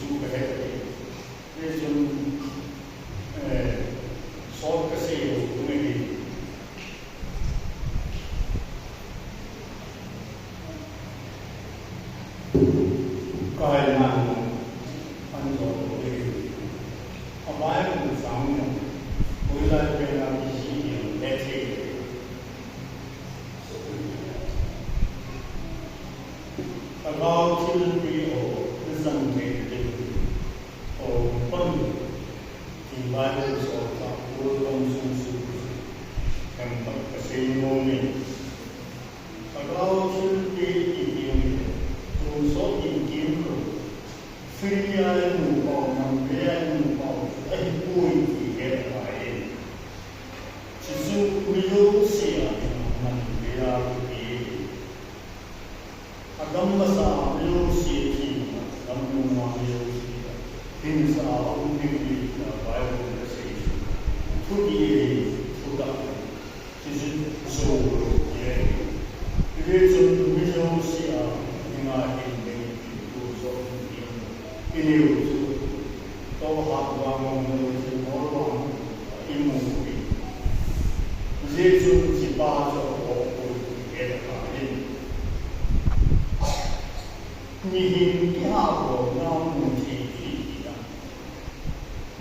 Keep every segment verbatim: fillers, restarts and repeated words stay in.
Jesu kahet ahi. Hichun, eh, sot kasei lou ding ahi. Kahaina mun, an jong lou ding ahi. A Bible chang jong, hoilai pen a kisei ding, hethei. Lhagao thilpeh ho, nasam thei ding ho, pan, ti Bible sot a, ul kong sung sung, themkhat kasei nom e. Lhagao thilpeh ti ding, tonsot in kim lou, free a imu pau, namle a imu pau, ahipoi ti het ahi. Thupi hi thutah, hichu jou lou hi ahi. Hijeh chun mi jousea dinga hin ding thu joh in, inei u chu, touhat vang mong lou thilbol vang imu u ahi. Hijeh chun hichepa chu apoh poi ti hetna in, mihem kihabolna mu thei hi,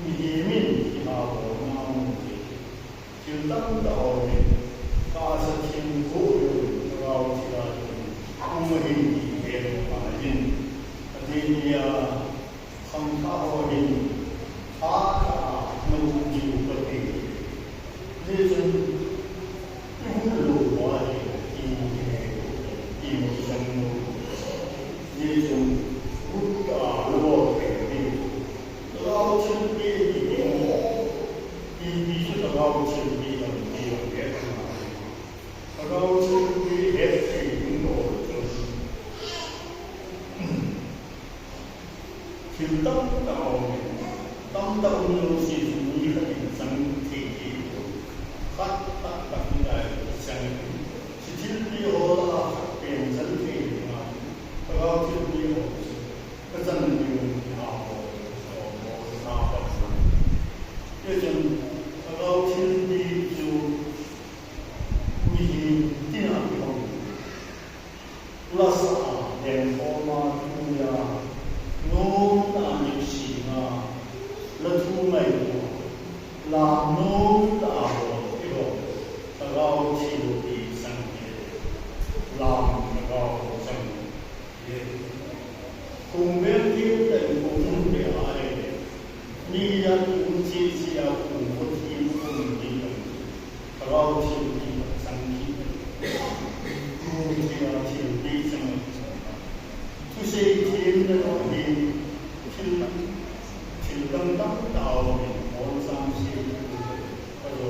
mihem in kihabolna mu thei. Thil tamtah aumin, tahsa thil khoh lou, thagau thil a lou, um ahi ti hetna in, adeh dia khangthah ho hin, atah a na um diu kati. Hijeh chun, ihung lou uva hi, imu thei, imu thei lou. Hijeh chun, gut a lou thei. Lhagao thilpeh hi imu, ipi chu lhagao thilpeh lam ti jong hetna. Lhagao thilpeh hetthei ding lou chun, thil tamtah aumin, tamtah um jouse chu mi khat in chang thei thei poi. Khat, khat, khat in lai chang. Hiche thilpeh ho lah a khat pen chang thei ding a, lhagao thilpeh ho chu kachan diu in, a ho, ho, ho, na pa chang. Hichun, lhagao thilpeh chu mihem tina kihong. Lasa a, lengkhom a, tui a, nomtah a, nipseng a, la thu ngaito a, lam nomtah a bol, iho, lhagao thilpeh chang e, lam lhagao chang e. Kong vel thim tah in kong hung le a le, mi a kong cheh cheh a kong vo thim kong ni a, lhagao thilpeh chang hi. Kong cheh a thilpeh chang. Thusei themna jong hi thil, thil dang dang tah a um in, bol chang sei, ajo,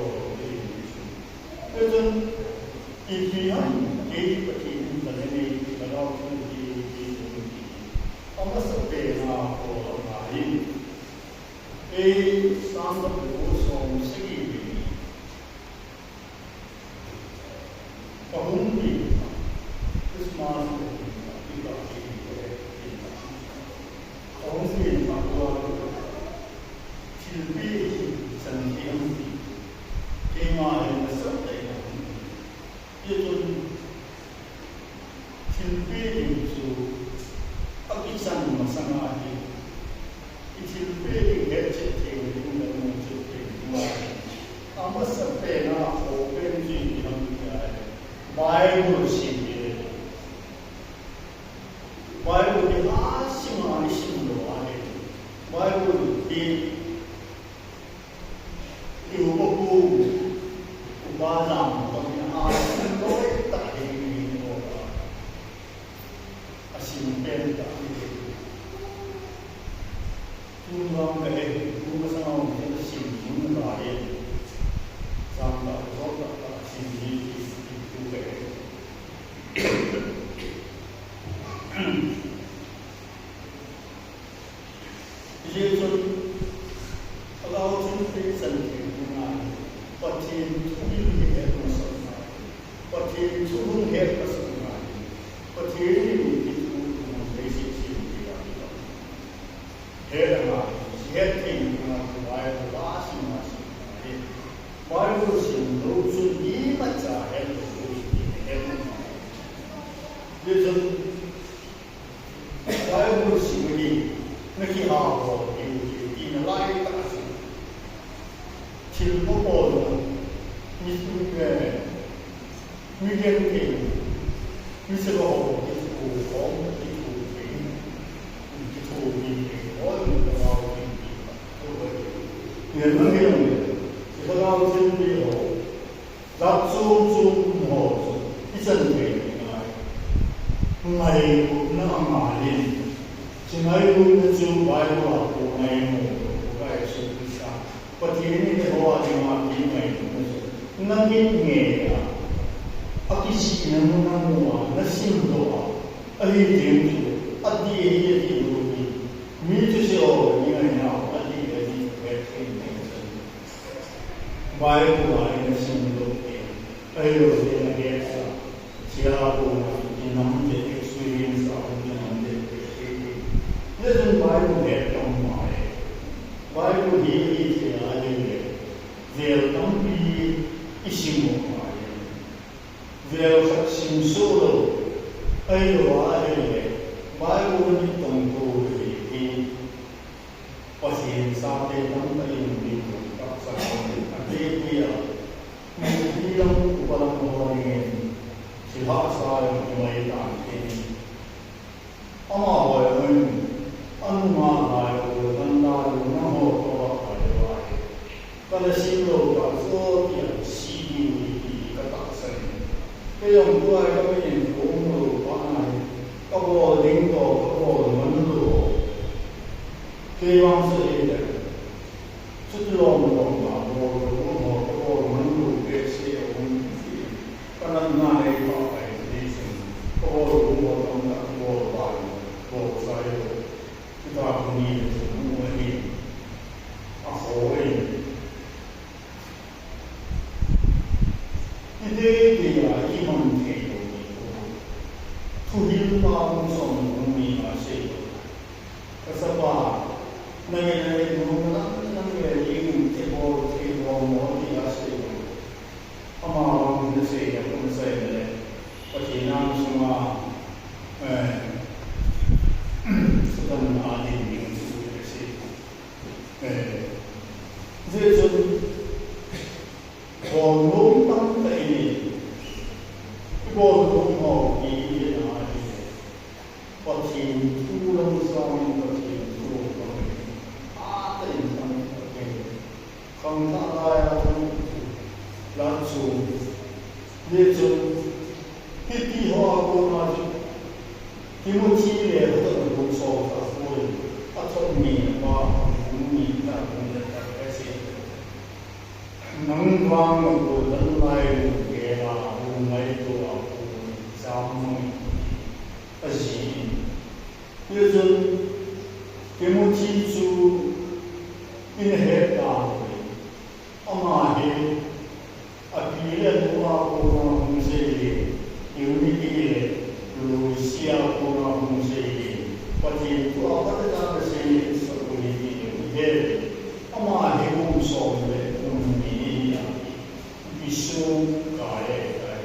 Hichun, ipi ham, kei Pathen in kanei, lhagao thilpeh, peh, peh, amasapen a kol angaiyin. Ei, sangkhat le ko som sagi le ni. Kahung pen, Christmas le ni, ipi ka pen, kahung pen, ka ko, thilpeh hi chan thei ham ti. Keima hin asat tah in ahung. Hichun thilpeh ding chu akichan masang ahi. I thilpeh ding hetchet thei ding le muchet thei ding ahi. Amasapen a, apopen chu ipi ham tia ahile, Bible sim hi. Bible hi asim a isim lou ahi. Bible hi I upa pu, upa jam, upa mi a, loi tah hi mi ni o a. Asim pen tah hi. Tun vang ka he, tu ka sang a um, ka sim, tun ka he. Jam tah, jot tah, tah, sim ni, tu ka he. Hijeh chun, Lhagao thilpeh chan thei ding ahi, Pathen thu in ihet masat ngai, Pathen thu hung het masat ngai, Pathen in kithu hung leiset sem thei ahi. Het angai, het thei ding ahi, Bible a sim a sim ngai. Bible sim lou chun imacha het lou ding, het ngai. Hijeh chun, Bible sim hi, na kiha ho, ti, ti, ti, na lai tah a sim. Thil ko ko na, mi, mi, eh, mi gen thei, mi se ko ho, ki thu ho, ki thu thei, ki thu thei, ho, mi ko ho, ki, ki, ko ho. Ni na hi, ni, ki ko ho, ki thu ho. Jat chom chom ho chu ichan thei ngai. Ngailutna angaiyin. Hiche ngailutna chu Bible a kho ngaimu, kho ka Jesu Christa. Pathen in eiho a dinga eingailut na chu. Nangin ngei a, akijihna mun namu a, nasim doh a, ahi teng chu, adih ahi, adih lou hi. Mi thusei ho, mi ngainau, adih ahi, ahi, ahi. Bible a i na sim lou e, ahilou le na hetsa, sia ko na i nam te experience a ko i nam te te te. Ye jun Bible he tam ma e. Bible hi i te a le le. Vel tampi i sim ma e. Vel khat sim so lou. Ahilou a le le. Bible ni tong ko le le. Pathen chate tamtah in min taksa a titi a, mipi lam upa lam ho dingin thilhahsa jong i mai tan tin. Amaho jong in, anunga ngai u, nanda u, nangho toh a ngai u ahi. Kana sim lou kah chu tia si ding hi ti ka tahsan in. Kei jong tua hi ka min in ka um lou pa nai. Ka bol ding toh, ka bol man lou. Kei vang chu hile, chuti lom lom a bol lou ho, ka bol man lou behseh a um ti. Ka natna nei pha pai ti chun, ka bol lou ho tamtah ka bol val, bol sai lou. Chuta hung hi le chun hung ahi. A ho in. I deidei a i man thei lou ni ko. Thuhil pa hung som hung mi a sei lou. Ka sapa, nang e nang e, nung nang nang le ling te bol te bol mo ti a sei lou. Ama vang na sei a kun sei le. Pathen a sunga, eh, Satan a din ding chu sei. Eh, hijeh chun, bol nom tamtah i nei. I bol nom ho i, i nei a i. Pathen thu lam sangin Pathen thu lam. A, Pathen thu lam. Khangthah lai a chun, la chun. Hijeh chun, hiti ho a kona chu, Timothy le, hita na hung sol ta poi. A thot mi, a pa, hung mi, ta, hung le, ta, ka sei. Nang vang na ko dan lai lu ke la, hung ngaito a ko, jam mang, a ji. Hijeh chun, Timothy chu, in het ta poi. Ama hi, a pi le a nu a kona hung sei le, Eunice le, Lois a kona hung sei le, Pathen thu a pat a ka sei le, sa ko ni ti le, u he le. Ama hi kum som le kum ni ni a, Bishop Kaya Kaya.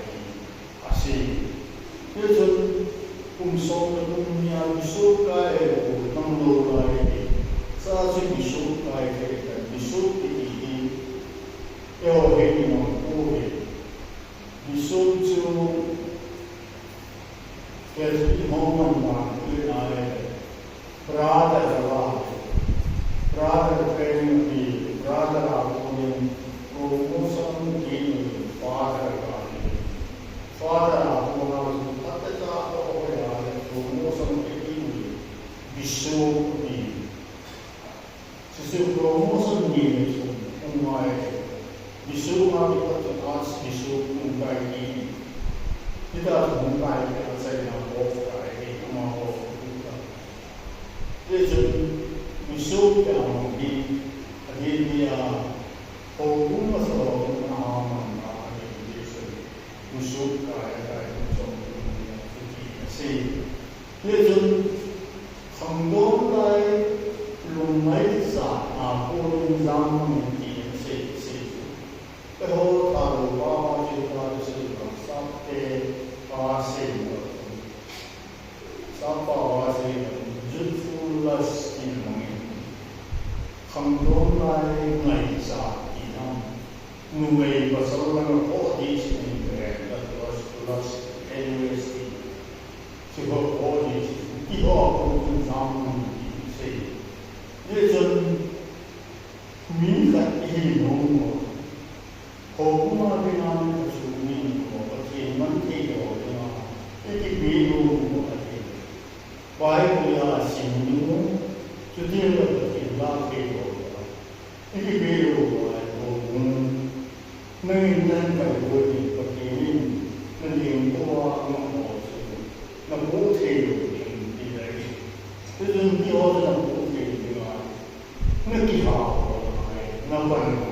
A sei. Hichun kum som le kum ni a Bishop Kaya Kaya u tang lou lai e. Sa chu Bishop Kaya Kaya, Bishop kiti hi. Eiho hi ni mang ko he. Bishop chu Catholic ho man man tu na le. Brother la, brother training ti, brother a konin promotion ti, father ka ti. Father a kona chu, phatah a ko ya le promotion ti, bishop ti. Chuchu promotion ni le chu, um ngai. Bishop a kipat chu Archbishop hung kai ti. Hita hung kai ti a chaina ko kai ti, ama ko. Hichun, Bishop te a mang hi, a din dia, houbung a sa houbung a mang a, a din dia chun, Bishop Kaya Kaya hung som ding a, ti a sei. Hichun, khangdong lai, lungngaichat a, ko lung jam mang ti a sei, sei. Eiho thadou pa, pa, chu ta, chu sei, pa, sap te, pa, sei, pa. Sap pa va sei, youthful lust ti mangin. Khangdong lai ngaichat ti ham. Numei pasal langa pho ti chun in brand lust, lust, L U S T. Chu ho pho ti chun. Ti ho ko kun jam mang ti sei. Hichun mi khat i hi nom mo. Houbung a dinga mi khat sung ni mo, Pathen man thei ho dinga, i kipe nom mo a ti. Bible a sim ding u, chuti le Pathen la thei ho dinga. I kipe nom mo a houbung. Nangin nang kai ho ni Pathen in, na ding ko a ngam ho chu. Na po thei lou ding ti lai. Chuchun ti ho chu na po thei ding a. Na kihao lai, na pan lai.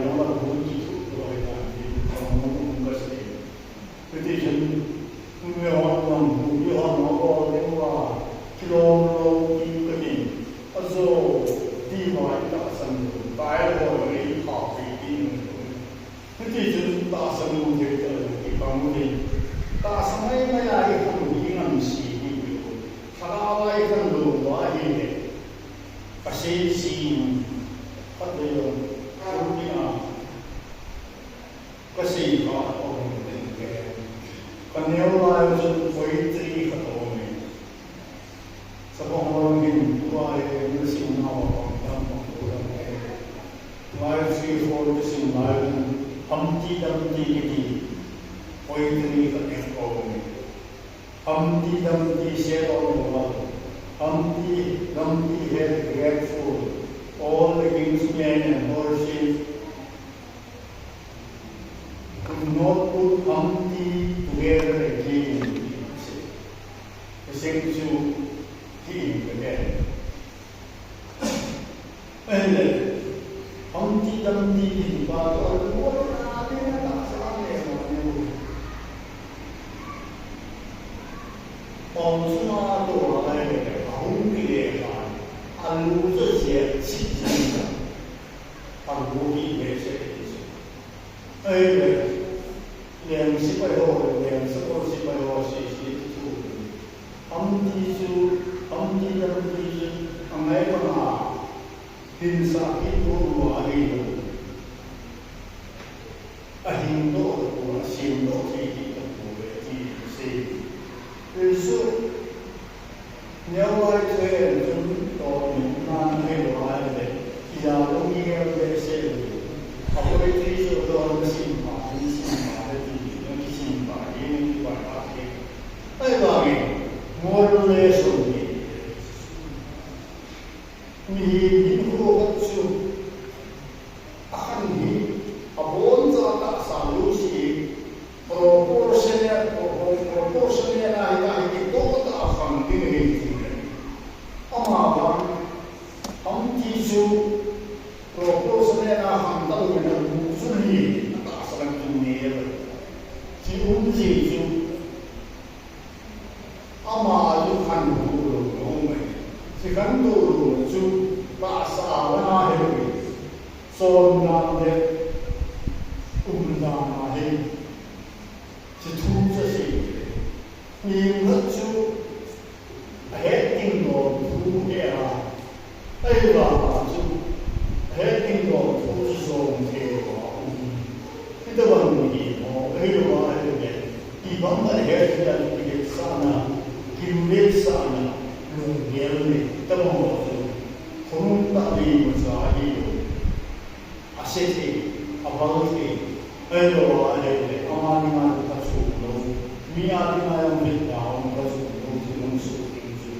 nang la hung kithuh to ahi ta ti, ka hung hung ka sei. Ka ti chun, mi hon nang hung, mi hon nang hung, nang hung, kilom lou ti ka Ai kan lo ba hi le. Ka sei si. Ka de lo. Ka sei ka ko ni ke. Ka neo lai chu poetry ka to ni. Sa ko ho ni tua e ni si na wa ko ta ko ko. Lai si ko ni si lai. Humpty Dumpty kiti. Poetry ka ne ko ni. Humpty Dumpty said all the while. Humpty Dumpty had a great fall. All the king's men and horses could not put Humpty together again. He said to him again. Amen. Humpty Dumpty kiti pa toh, alu a na te na ta sa le ma ne. Ong suma toh a le, ahung kile pa. Alu chu sia chi chi na. Alu hi le se ti. Amen. Leng sipai ho, leng sakol sipai ho, si, si, ti thu. Humpty chu, Humpty Dumpty chu, angai banga, hin sa ki thu lu a hi lo. Ahin doh lo, asin doh thei ki ta pu ve ti si. Jesu, Neo lai thei chun to min nan thei lo lai le, tia lo mi gel le se lo. A poetry chu to na sim pa, ni sim pa le ti, na ki sim pa, ni ni pa pa ke. Ai ba mi, moral lesson ni. Mi, mi ko chu. Ahin hi, aboncha tahsa lou si, proportionate, pro-, pro-, proportionate a hi, a hi kitoh tah a khang ding ahi ti. Ama vang, Humpty chu proportionate a khang talou in alu chu hi, atahsa dang chu neo. Chi um ji chu, Ama chu khantou lou lou mai. Chi khantou lou chu tahsa a na he. Chonna le umna na he. Chi thu chu si. Mi khat chu ahet ding lou thu he a. Ahivang a chu, ahet ding lou thu chu jong thei lou a um. Hitobang ni hi mo, ahilou a ahile, ibang a het hi a, kivetsahna, kimvetsahna, lunggel ni, hitobang ho chu, khonung tah ni mo cha hi lou. Ase thei, aval thei, ahilou a ahile, ama dinga phatchom lou, mi a dinga jong vetda um phatchom lou, chu lungsuh ding chu,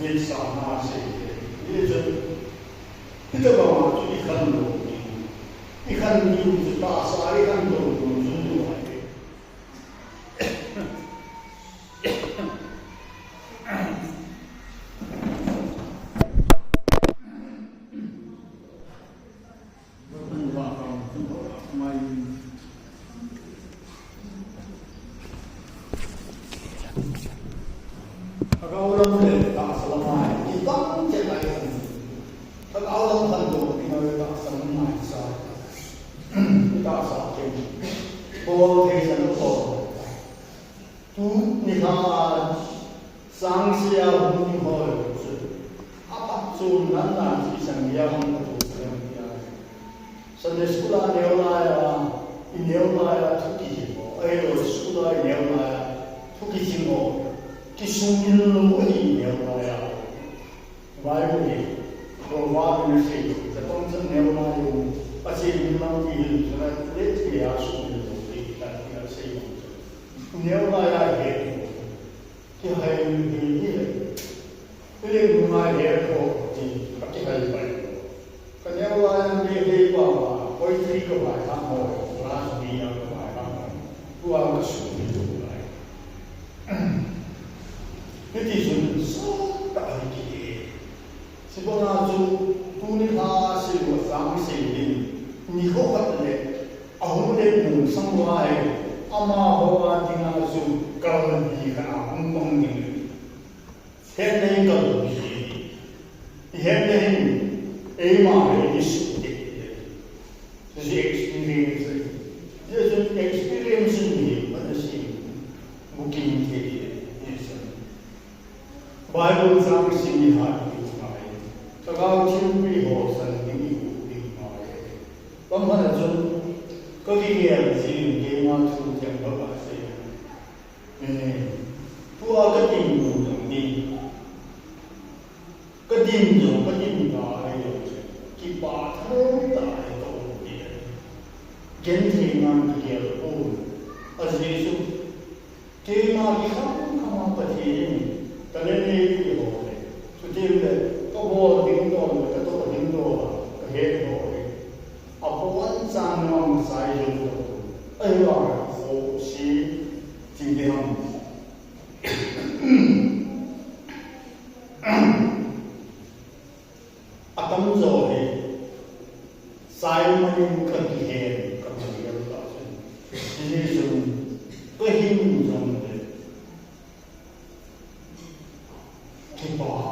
vetsahna ase thei. Hichu, Hitobang a chu i khantou ding. I khantou chu tahsa i khantou chu nu ahi. Lhagao lam le tahsa lam a hi, i tam che lai kan. Lhagao lam khantou ding a tahsa lam ngai sa. I tahsa kem. Bol thei sa lo bol. Tuni lha a, sangse a hung ding ho le chu. Aphatchomna na chi sang ya hung tu sang ya. Sunday school a neo lai a, i neo lai a thu kisim ho. Ahilou school a i neo lai a, thu kisim ho. Kisumil lou i neo lai a. Bible hi, Proverb in asei, chapang chun neo lai u, Pathen in lampi hin, chule, le ti a sumil lou, ti, ti a sei lou. Neo lai a he, kihai ni ni le. Ile nunga he ko, ti, akihai pai. Ka neo lai a le he pa, poetry ka bai ha mo, class B a ka bai ha mo. Tua ka sumil lou lai. Hiti chun sot tah hi kiti. Chubang a chu tuni lha a seiu a chang sei in, nikho khat le ahung le nung sang uva hi, amaho a dinga chu kalbi khat ahung mang ding. Hetna hi kalbi. I hetna hin eima hi i suh ding. Hiche experience, hiche experience ni, ana sei, booking thei, hiche. Bible Sang simi ha i ngai. Lhagao thilpeh ho san ding i ding ngai. Bang hana chun ka kigel jing keima thu theng ba ka sei. Eh, tua ka dim jong ni. Ka dim jong, ka dim ta ahi jong. Kipah thalou ta ahi ka um ti. Genthei ngan ka gel um. Ajeh chu, keima kikham kham a Pathen in talent eipeh ho le, chuteng le ka bol ding dol le ka toh ding dol a ka het ho le, abon chan ngamsah jong ka um. Ahivang khohse ti ding ham. Atamjo hi Simon in ka kihen, ka kigel tah chun, Jesu ka hin jong le kipah,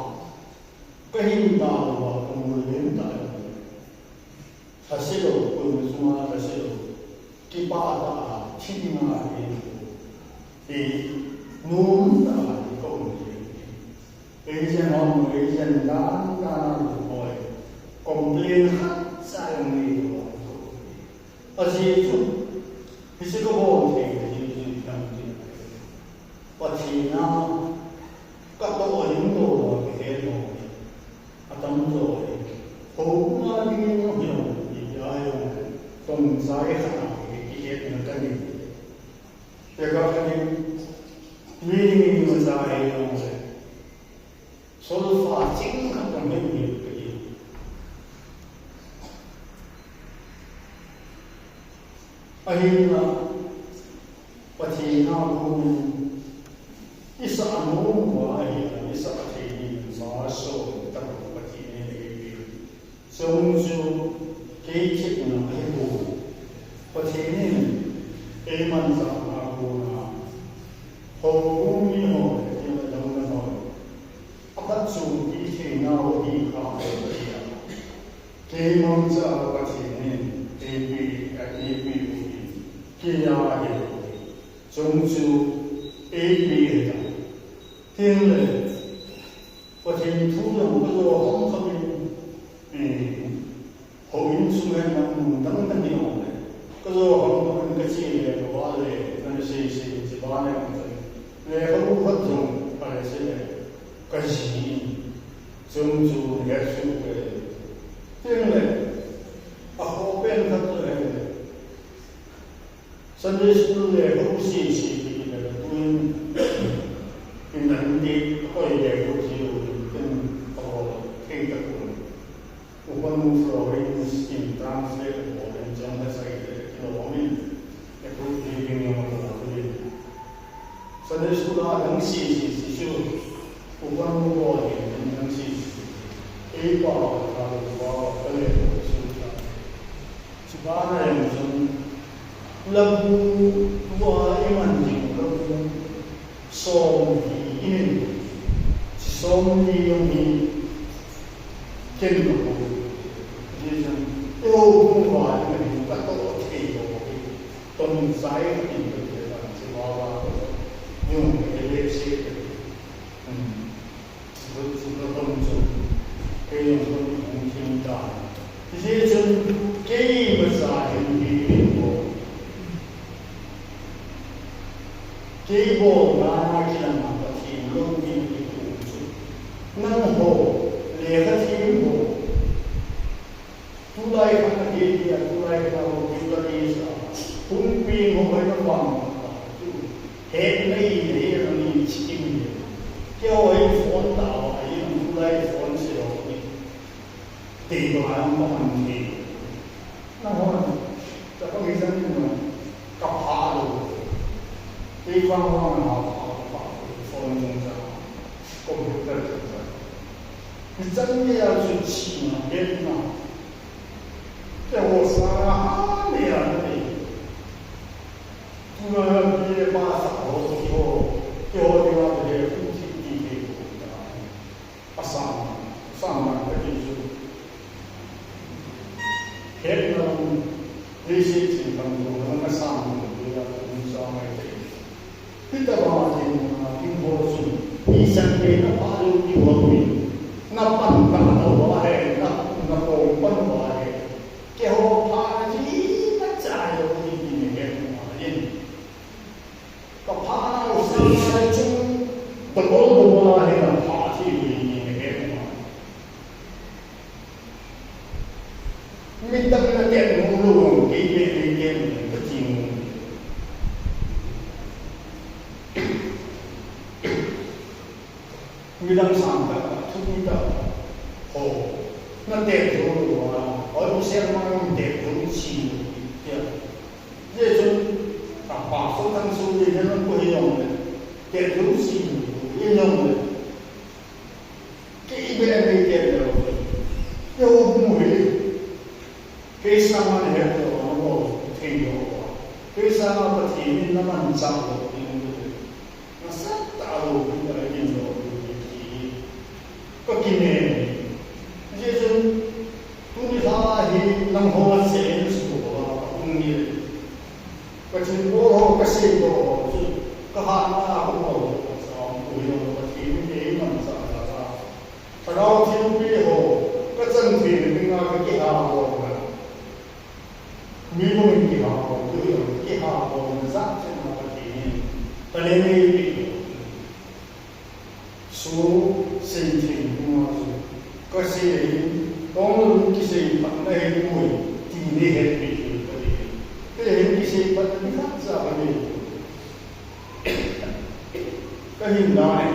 ka hin tah uva ka mul len tah jong le. Lhase lou, koima chunga lhase lou. Kipah tah a, thi dinga hin. Ti, nom tah a, ka um jing. Agent hon, agent dan dan a lu hoi. Complain khatcha jong nei lou. Ajeh chu, hiche ka bol thei, hiche, hiche, hiche, hiche. Pathen a, ka toh ding lou, ka het lou. Atamjo hi, houbung a dingin jong hi jong, ipi a jong, tongchai khat a, kihetna ka nei. Tekah khat in, mi dingin imacha hi jong le, solfa ching khat ka nei hi ka ti. Ahinla, Pathen a kon in, i sah nom uva ahi, i sah thei ding in, ma so, tah Pathen in eipeh. Chong chu, kei themna ahipoi. Pathen in, eimanchah a kon a, houbung mi ho, kei a dang na ho. Aphatchompi theinau hi kha ahi a. Keimangcha Pathen in eipeh, eipeh u hi kei a ahi. Chong chu eipeh ahi. Tin le, Pathen thu jong kajo ham khamin, eh, Houin sunga nang mun dang dang hi um le. Kajo ham mun kache le, kava le, nang sei sei, che ba le, um le. Le kavu khat jong, kale sei le. Kaji. Chong chu, he su le. Tin le. Aho pen khat le. Sunday school le, ho si si, ki le, tuin, in the Hindi, koi le, ho si, tin, ho, thei ta kun. Upa nu Florence in translate bol in, chang le sai le, kilo min, a good living in a good living. Sunday school a dang si si si su. Upa nu bol in, dang si si. Ei pa, ka lu pa, ka le, ko su ta. Chibana jong chun, labu tua iman jing labu som hi inin, chi som ni jong hi ken labu. Ni jong, o, tua iman jing ka to thei lo hi. Tong sai ka tin ka te tan, chibana jong, ele se. Hmm. Chu, chu ka tong chu, kei jong ka hung thim ta. Hijeh chun, kei imacha hin mi min bol. Kei bol na na kilang a Pathen lou mi na kitu chu. Nangho, lekha them ho. Tulai khat a hi, tulai khat a hi, tulai sa. Hung peng ho, hoi na vang. He nei, he nei, chikim nei. Keiho hi phone ta, hi tulai phone se ho ni. Te to a ma man ni. Na ho, ta pa mi san ni no. Ka pha lo. Te vang vang na pha, pha, phone jong sa. Computer jong sa. Hichan geiya chu china, hetna. Keiho sanga ha nei a nei. Tuna pi le pa sa ho, keiho, keiho dinga le hu thi ti te ko ta. Asang, asang na ka ti chu. Hetna, leiset ching kham jong, nang asang jong, leiya, nang sa mai te. Hitabang a thei muna ding ho chun, isan peina pha lou ding ho Kei tah na ten mu lo, kei be kei ten mu ka ti mu. Midang sang tah, thuni tah, ho, na ten lo lo a, ho, u se ma na ten lo si lo, ya. Jesu, a pa so tang so ye na ko he yong le, ten lo si lo, ye yong le. Kei be kei ten lo. Ye ho mu he. Kei sanga nahet lou, nabol thei lou. Kei sanga Pathen in namanchah lou, nasatah lou, kakinem. Hijeh chun, tuni lha hi nangho a chen suh a, ahung ni. Pathen bol ho kasei ho chu, kahatna a kahung ho, Pathen in eimanchah a. Lhagao thilpeh ho, kachan theina dinga kakihabolna. Mi bangin kihabol, tu jong kihabolna jat chan a Pathen in talent eipeh. Soh, sei thei dinga chu, kasei ahi, tong lou kisei phatna ahipoi, ti nei hetpeh diu Pathen in. Kei hin kisei phatna nikhat cha kanei. Kahin dan ahi.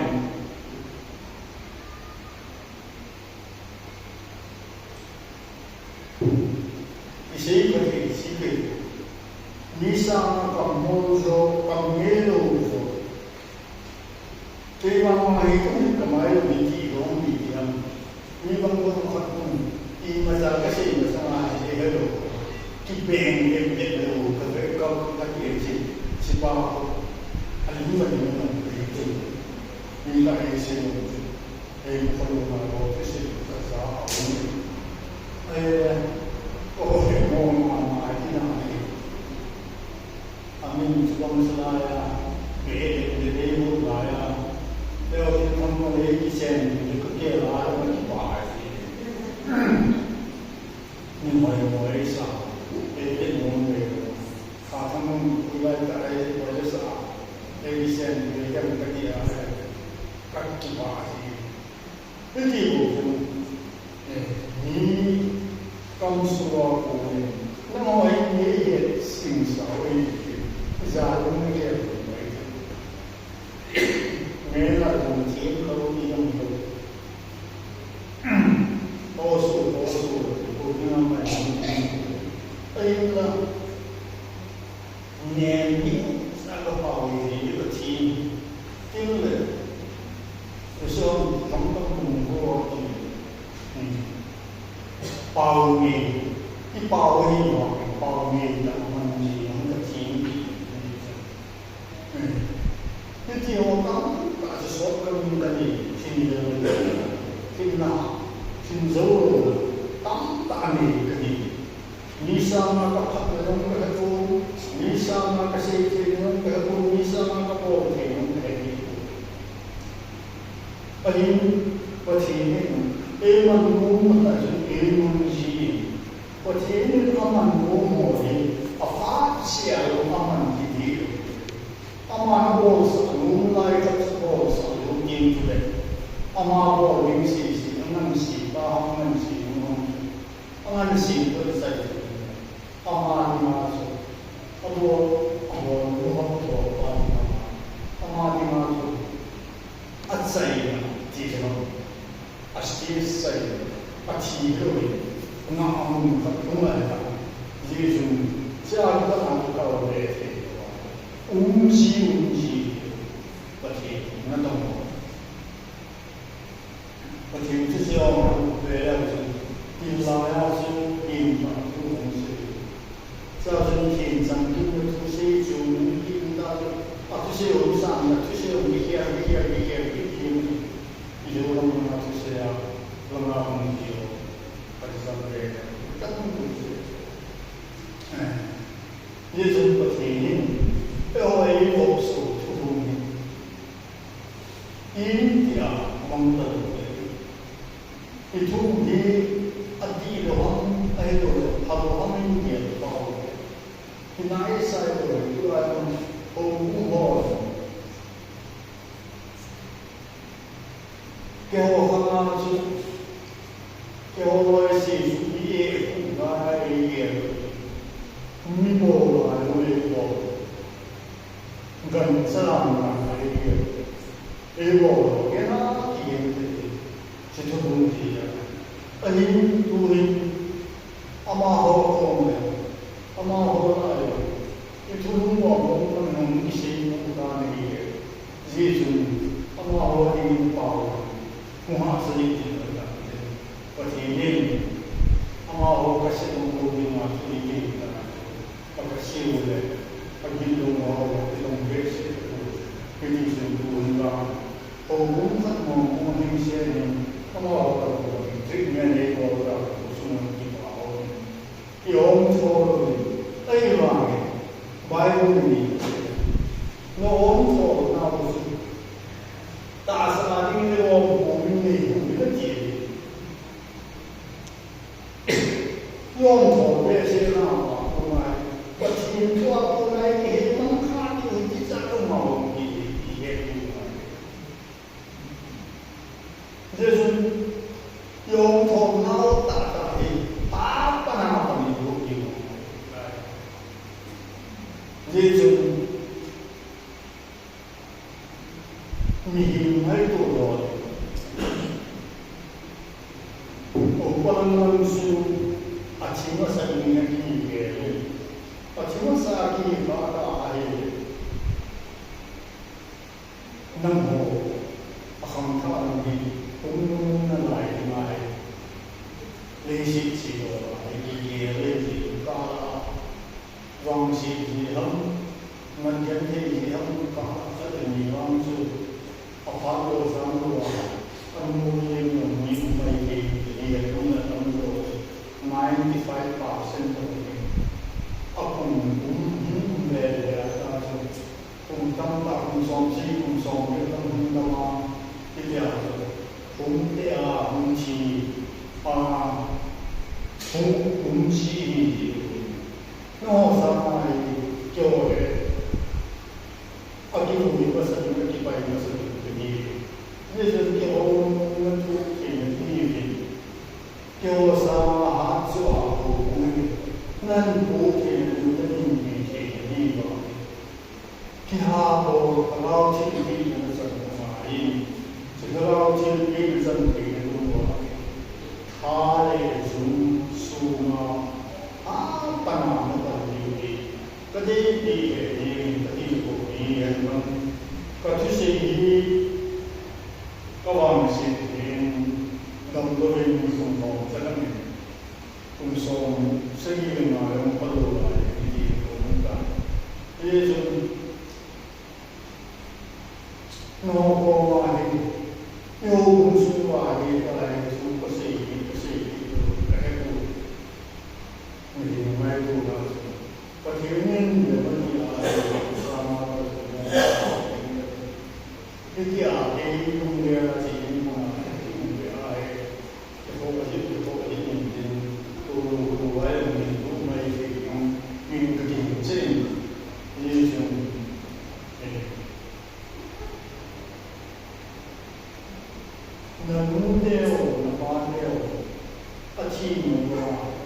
Isei phatthei, isei phatthei. Mi sanga kamu jo, kamu lou jo. Keima ma hi kamu kamai lou ni ti lou ni ti ham. Mi bang bang khat kum. Imacha kasei masanga hi helou. Kibeng em em lou, ka ve ka ka ti si, si pa. Ali ma ni ma ni ti. Ni ka e se lou. Ei, khonung a ho, thusei ka ja a um. Ei, o, he mo ma ma, ai, ti na, ei. Amin, chu bang sa lai a, be, be, be, be, mo lai a. Leo, thil thang mo le, kichen, le, ka ke lai, ma, ki ba, ai, ti. Ni hoi, hoi, sa, be, be, mo, be, mo. Kha thang mo, ku lai, ta, ai, hoi, sa, be, kichen, be, ka, ka, ti, ai. Ka, ki ba, ai. Hiti bou chu, eh, mi kamsuh a kon in, nangho hi mi het sing sa u ahi, ijat um kei u ahi. Ngen a dong thim lou, i dong lou. Posu, posu, ko ding a mai. Ahinla. Nen hi sa ka pau hi, hi ka thi. Tin le. Ka som tam tam kum ko ti. Hmm. Pau ni. I pau hi ma, pau ni ta man ni, ang ka thi. Hmm. Hiti ho tam ta sa sot ka min ka ni. Thin le. Thin na. Thin zo. Tam ta ni ka ni. Mi sanga ka phatna jong ka he pon, mi sanga ka seithei jong ka he pon, mi sanga ka bolthei jong ka he pon. Ahin, Pathen in eiman nom tah chun eiman ji. Pathen in aman nom ho hi, aphat seh a jong aman ji ding. Aman abolsah nom lai khat chu bolsah lou ding chule. Ama bol ding sese, angansei pa, angansei nu. Angansei toh isei. Ama dinga chu. Abol, abol, abol, abol, ama dinga chu. Achaina, ti lou. Asei, achaina. Athi lou. Nga amun khat lunga ta. Jesu. Cha ta ang ka le te. Umji, umji. Pathen, na dong. Pathen thusei a um ve leu chun, tin laiya chu, tin chang thu hung sei. Chua chun tin chang thu, thusei chu, tin ta chu, athusei hung sang, athusei hung kikhel, kikhel, kikhel, kikhel. Ijo lam a thusei a, lam a hung kikhel. Pathen ve leu, kan hung sei. Eh. Hichun Pathen in, eiho eivopso thu hung hi. India mangta lou le. Ithu hi adih lou ham, ahilou le, phalou ham India pau le. Hina Isaiah lou le, tua lou, ho, ho. Keiho khanga chu, keiho loi si, i e, u, ngai, Salam na, ei, ei, ei, bo, ke na, ki, ke, ke, ke, se thu bung ti ya. Ahin, tuhin, amaho, ko, me, amaho, na, ei, i thu bung, bo, ko, ko, nung, i, se, ko, ka, ne, ei, ei. Ji, chun, amaho, i, min, pa, ko, ko, ha, sa, i, ti, ka, ka, ke. Pathen in, amaho, ka, se, ko, ko, min, ma, tu, i, ke, ka, ka, ka, ka, se, u, le, ka, gin, lo, ma, ho, ka, ti, lo, be, se, ko, ko, ke, ti, se, ko, ko, ka, Houbung khat mong mong hing se hin, amaho toh treatment nei bol ta, sum kipa ho. I om tho lo in, ahivangin, Bible in, na om tho na u chu, tahsa a ding le om, om in nei u, na ti. Yom tho behseh na a, ko ngai. Pathen thu a ko ngai, kihe mang kha, kihe kicha ko ma, kihe, kihe ko ngai. Jesu, yom tho na o ta ta hi, pa pa na pa ni ko ki ko ngai. Jesu, Mihem ngaito lou. Upa lang lang chu, athi masa in akive le. Athi masa akive ta ahi. Nangho, akhangthah nang hi, hung nung nalai ding ahi. Leiset che lou ahi, kive leiset ka. Vangset hi ham, ngan genthei hi ham, ka khat le ni vang chu, aphat lou sang lou a, anu lem lou ni um mai thei, ni le kum le tam lou, ninety five percent lou ni. Akum um, um, um le le a ta chu, kum tamtah, kum som sagi, kum som get tam hung tam a, hitia chu, hung te a, hung thi a, hung um si hi ti. Nangho sanga hi keiho le, akilungpi masa ding, akipai masa ding kati. Hijeh chun keiho na tu kei na ti hi. Keiho sanga hat chu a pu hi. Nan pu kei na tu na nin kei kei na ti hi. Kiha bol, Lhagao Theng peina chan ngai. Hiche Lhagao Theng peina chan peina dungjuiya. Tha le jung sunga, a pana na pan diu hi. Ka deipi he hi, ka deipi he hi, ka thusei hi, ka vangset hi, damlouvin sung bol chan ngai. Kum som sagi le nga jong phalou lai, hiti ko nung ta. Hijeh chun, nangho koma hi, eiho kum sunga hi, ka lai thu ka sei hi, ka sei hi, ka he poi. Mihem ngaito na chu. Pathen in le mani a, sama ka chu. Hitia, kei lungdei a, chi in ma, kei lungdei a, eh, kei kho ka jin, kei kho ka jin in tin, tu, tu, tu, ai, min, tu, mai, kei, min, min, ka jin, chen, ni, chen, eh. Na nu teu, na pa teu, athi nung uva,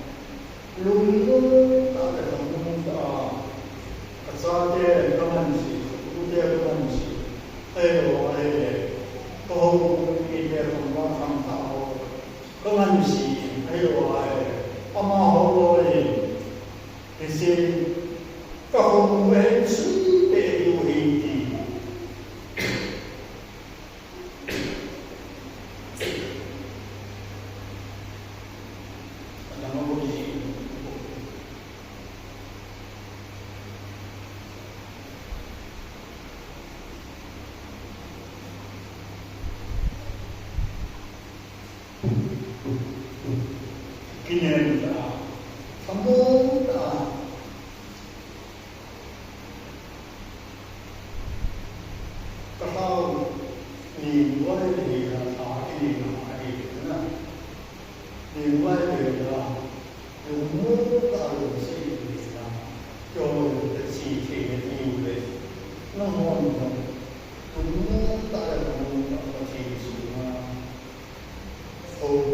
lunglut tah le lunglut tah a, ka chate ka manse, ka tute ka manse, ahilou ahile, ka houbung mite ka ma khangthah ho, ka manse, ahilou ahile, amaho loi, hiche, ka houbung ahin sui peh diu ahi ti. Kinem tah, thamon tah. Ka lhao, ni ngai le la tha, kinem na, kinem na. Ni ngai le la, lungmong tah lungset le la, keiho le ka che thei na diu le. Nangho jong, lungmong tah le lungmong tah Pathen sunga. Hou